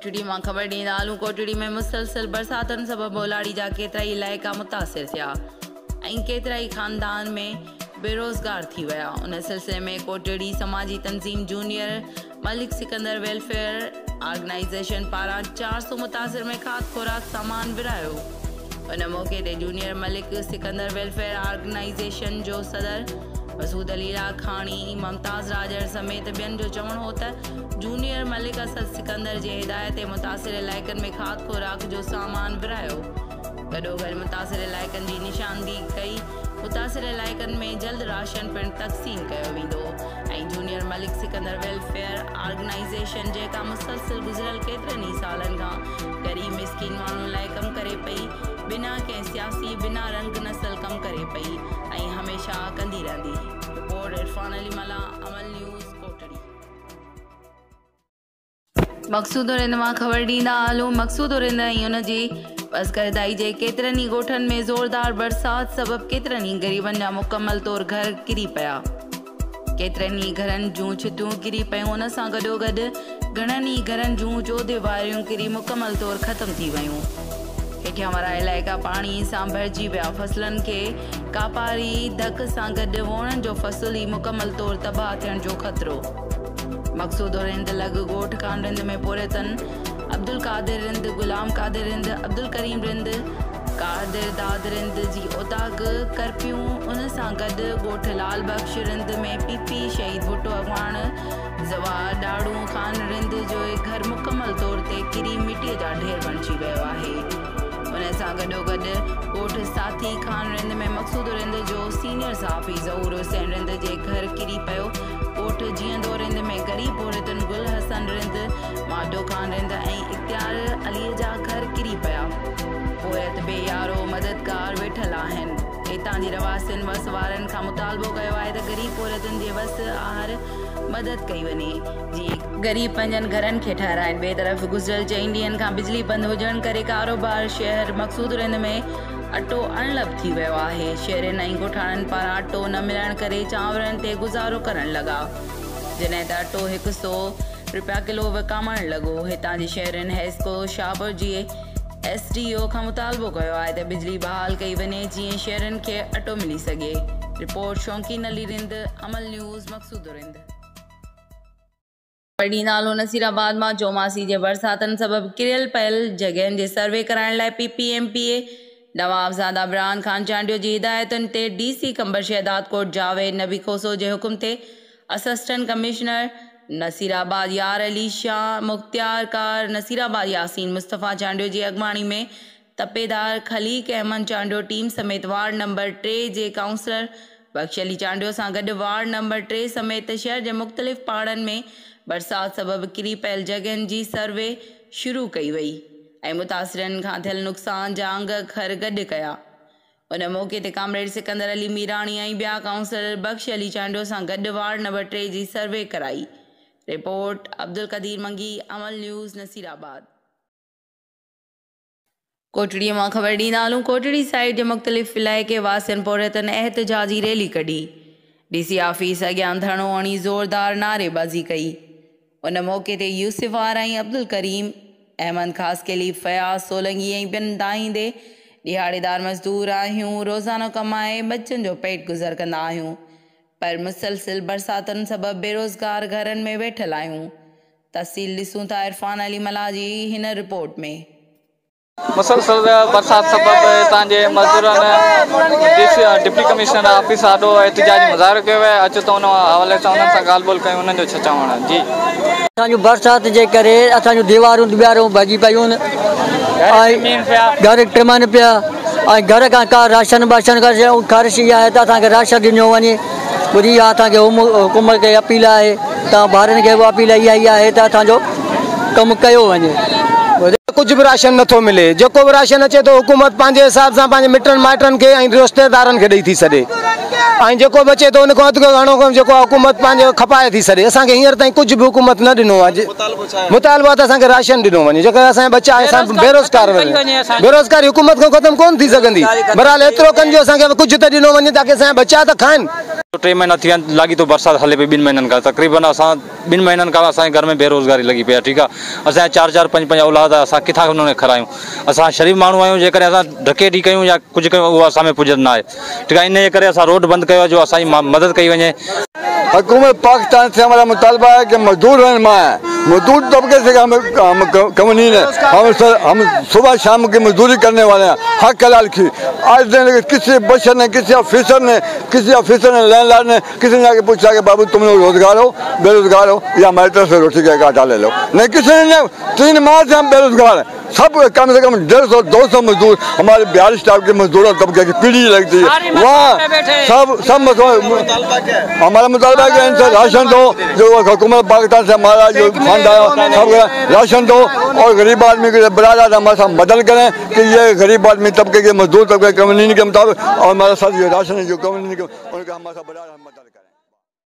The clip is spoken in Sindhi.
ڪوٽڙي مان خبر ڏيندا هلون ڪوٽڙي ۾ مسلسل برساتن سبب ٻولاڙي جا ڪيترائي علائقا متاثر ٿيا ۽ ڪيترائي خاندان ۾ بيروزگار ٿي ويا. ان سلسلي ۾ ڪوٽڙي سماجي تنظيم جونيئر ملڪ سڪندر ويلفيئر آرگنائيزيشن پاران 400 متاثر ۾ کاڌ خوراڪ سامان ورهايو. ان موقعي تي جونيئر ملڪ سڪندر ويلفيئر آرگنائيزيشن جو صدر مسعود علي لاکاڻي، ممتاز راڄڙ سميت ٻين جو چوڻ هو ته جونيئر ملڪ اسد سڪندر جي هدايت تي متاثر علائقن ۾ کاڌ خوراڪ جو سامان ورهايو، گڏوگڏ متاثر علائقن جي نشاندهي ڪئي، متاثر علائقن ۾ جلد راشن پڻ تقسيم ڪيو ويندو ۽ جونيئر ملڪ سڪندر ويلفيئر آرگنائيزيشن جيڪا مسلسل گذريل ڪيترن ئي سالن کان غريب مسڪين ماڻهن لاء ڪم ڪري پئي، بنا ڪنهن سياسي بنا رنگ نسل ڪم ڪري پئي ۽ هميشه ڪندي رهندي. رپورٽ، عرفان علي ملاح، عمل نيوز، ڪوٽڙي. مقصود رند مان خبر ڏيندا هلون مقصود رند ۽ ان جي پسگردائي جي ڪيترن ئي ڳوٺن ۾ زوردار برسات سبب ڪيترن ئي غريبن جا مڪمل طور گهر ڪري پيا. ڪيترن ئي گهرن جون ڇتيون ڪري پيون ان سان گڏوگڏ گهڻن ئي گهرن جون چوديواريون ڪري مڪمل طور ختم ٿي ويون. هيٺيان وارا علائقا پاڻي سان ڀرجي ويا فصلن کي ڪاپاري ڌڪ سان گڏ ووڻن جو فصل ئي مڪمل طور تباهه ٿيڻ جو خطرو. مقصودو رند لڳ ڳوٺ خان رند ۾ پورهيتن عبدالقادر رند، غلام قادر رند، عبدالڪريم رند، قادر داد رند جي اوطاق ڪرپيون ان سان گڏ ڳوٺ لال بخش رند ۾ پي پي شهيد ڀٽو اڳواڻ زوار ڏاڙهون خان رند جو گهر مڪمل طور تي ڪري مٽي جا ڍير بڻجي ويو آهي. ان سان گڏوگڏ ڳوٺ ساٿي خان رند ۾ مقصود رند جو سينيئر صحافي ظهور حسين رند جي گهر ڪري پيو. ڳوٺ جيئندو رند ۾ غريب پورهيتن گل حسن رند، ماڊو خان رند ۽ اختيار علي جا گهر ڪري پيا. پورهيت بي يارو مددگار ويٺل آهن. هتان جي رهواسين وس وارن کان مطالبو ڪيو آهي ته غريب پورهيتن جي وس آهر مدد ڪئي وڃي جيئن غريب پنهنجن گهرن کي ٺهرائين. ٻئي طرف گذريل چئن ڏينهن کان بجلي بند هجڻ ڪري ڪاروبار شهر مقصود رند ۾ اٽو اڻلڀ ٿي ويو آهي. شهرين ۽ ڳوٺاڻن پاران اٽو نه ملڻ ڪري چانورن تي گذارو ڪرڻ لڳا. جڏهن ته اٽو هڪ سئو رپيا ڪلو وڪامڻ لڳو. هتان جي شهرين حيسڪو شاهپور جي ايس ڊي او کان مطالبو ڪيو آهي ته بجلي بحال ڪئي وڃي جيئن شهرين کي اٽو ملي سگهي. رپورٽ، شوقين علي رند، عمل نيوز، مقصود رند. پڙهي نالو نصيرآباد مان چوماسي جي برساتن سبب ڪريل پيل جڳهين جي سروي ڪرائڻ لاء P P M P A Nawabzada Burhan Khan Chandio جي هدايتن تي ڊي سي قمبر شهدادڪوٽ جاويد نبي کوسو جي حڪم تي اسسٽنٽ ڪمشنر نصيرآباد يار علي شاهه، مختيار ڪار نصيرآباد ياسين مصطفيٰ چانڊيو جي اڳواڻي ۾ تپيدار خليق احمد چانڊيو ٽيم سميت وارڊ نمبر 3 جي ڪائونسلر بخش علي چانڊيو سان گڏ وارڊ نمبر 3 سميت شهر جي مختلف پاڙن ۾ برسات سبب ڪري پيل جڳهين جي سروي شروع ڪئي وئي ۽ متاثرين کان ٿيل نقصان جا انگ اکر گڏ ڪيا. ان موقعي تي ڪامريڊ سڪندر علي ميراڻي ۽ ٻيا ڪائونسلر بخش علي چانڊيو سان گڏ وارڊ نمبر 3 جي سروي ڪرائي. رپورٽ، عبدالقدير منگي، عمل نيوز، نصيرآباد. ڪوٽڙي مان خبر ڏيندا هلون ڪوٽڙي سائيٽ جي مختلف علائقي واسين پورهيتن احتجاجي ريلي ڪڍي ڊي سي آفيس اڳيان ڌرڻو هڻي زوردار نعريبازي ڪئي. ان موقعي تي يوسف آرائين، عبدالڪريم، احمد خاصخيلي، فياض سولنگي ۽ ٻين دانهيندي ڏهاڙيدار مزدور آهيون، روزانو ڪمائي ٻچن جو پيٽ گذر ڪندا آهيون پر مسلسل برساتن سبب بيروزگار گهرن ۾ ويٺل آهيون. تفصيل ڏسون ٿا عرفان علي ملاح جي هن رپورٽ ۾. مسلسل برسات سبب هتان جي مزدورن ڊپٽي ڪمشنر آفيس آڏو احتجاجي مظاهرو ڪيو ويو آهي اچو ته ان حوالي سان انهن سان ڳالهه ٻولهه ڪيون انهن جو ڇا چوڻ آهي جي. اسان جون برسات جي ڪري اسان جون ديوارون ٻيارون ڀڄي پيون ۽ گهر ٽمن پيا ۽ گهر کان ڪا راشن باشن ڪا شيء خواهش اها آهي ته اسان کي راشن ڏنو وڃي ٻڌي اها اسان کي حڪومت کي اپيل آهي توهان ڀائرن کي به اپيل اها ئي آهي ته اسان جو ڪم ڪيو وڃي. ڪجهه به راشن نٿو ملي جيڪو به راشن اچي ٿو حڪومت پنهنجي حساب سان پنهنجي مٽن مائٽن کي ۽ رشتيدارن کي ڏئي ٿي ڇڏي ۽ جيڪو به اچي ٿو ان کان اڌ کان گهڻو جيڪو آهي حڪومت پنهنجو کپائي ٿي ڇڏي اسان کي هينئر تائين ڪجهه به حڪومت نه ڏنو آهي مطالبو آهي ته اسان کي راشن ڏنو وڃي جيڪا اسان جا ٻچا اسان بيروزگار بيروزگاري حڪومت کان ختم ڪونه ٿي سگهندي بهرحال ايترو ڪن جو اسان کي ڪجهه ته ڏنو وڃي تاڪي اسان جا ٻچا ته کائن. 3 महीना थी विया आहिनि, लाॻीतो बरसाति हले पई। 2 महीननि खां तक़रीबन असां 2 महीननि खां असांजे घर में बेरोज़गारी लॻी पई आहे। ठीकु आहे, असांजा 4 4 5 5 औलाद आहे, असां किथां हुननि खे खारायूं? असां शरीफ़ माण्हू आहियूं, जेकॾहिं असां ढके कयूं या कुझु कयूं, उहो असां में पुॼंदो न आहे। ठीकु आहे, इन जे करे असां रोड बंदि कयो आहे, जो असांजी मदद कई वञे। हुकूमत पाकिस्तान से हमारा मुतालबा है कि मजदूर रहनुमा है, मजदूर तबके से हम कमनीन है, हम सुबह शाम की मजदूरी करने वाले हैं, हक हलाल की। आज दिन किसी बशर ने, किसी ऑफिसर ने, लैंडलॉर्ड ने, किसी ने आके पूछा कि बाबू तुम लोग रोजगार हो, बेरोजगार हो, या हमारी तरफ से रोटी का आटा ले लो। नहीं, किसी ने। 3 माह से हम बेरोजगार हैं सब, कम से कम 150-200 मजदूर हमारे बिहार स्टाफ के मजदूरों तबके की पीढ़ी लगती है वहाँ सब हमारा मुतालबा है कि इनसे राशन दो, जो हुकूमत पाकिस्तान से हमारा जो फंड आया सब राशन दो, और गरीब आदमी के बराबर हमारे साथ मदद करें कि ये गरीब आदमी तबके के मजदूर तबके कम्युनिटी के मुताबिक, और हमारे साथ जो राशन है जो कम्युनिटी के उनका हमारे साथ बराबर मदद करें।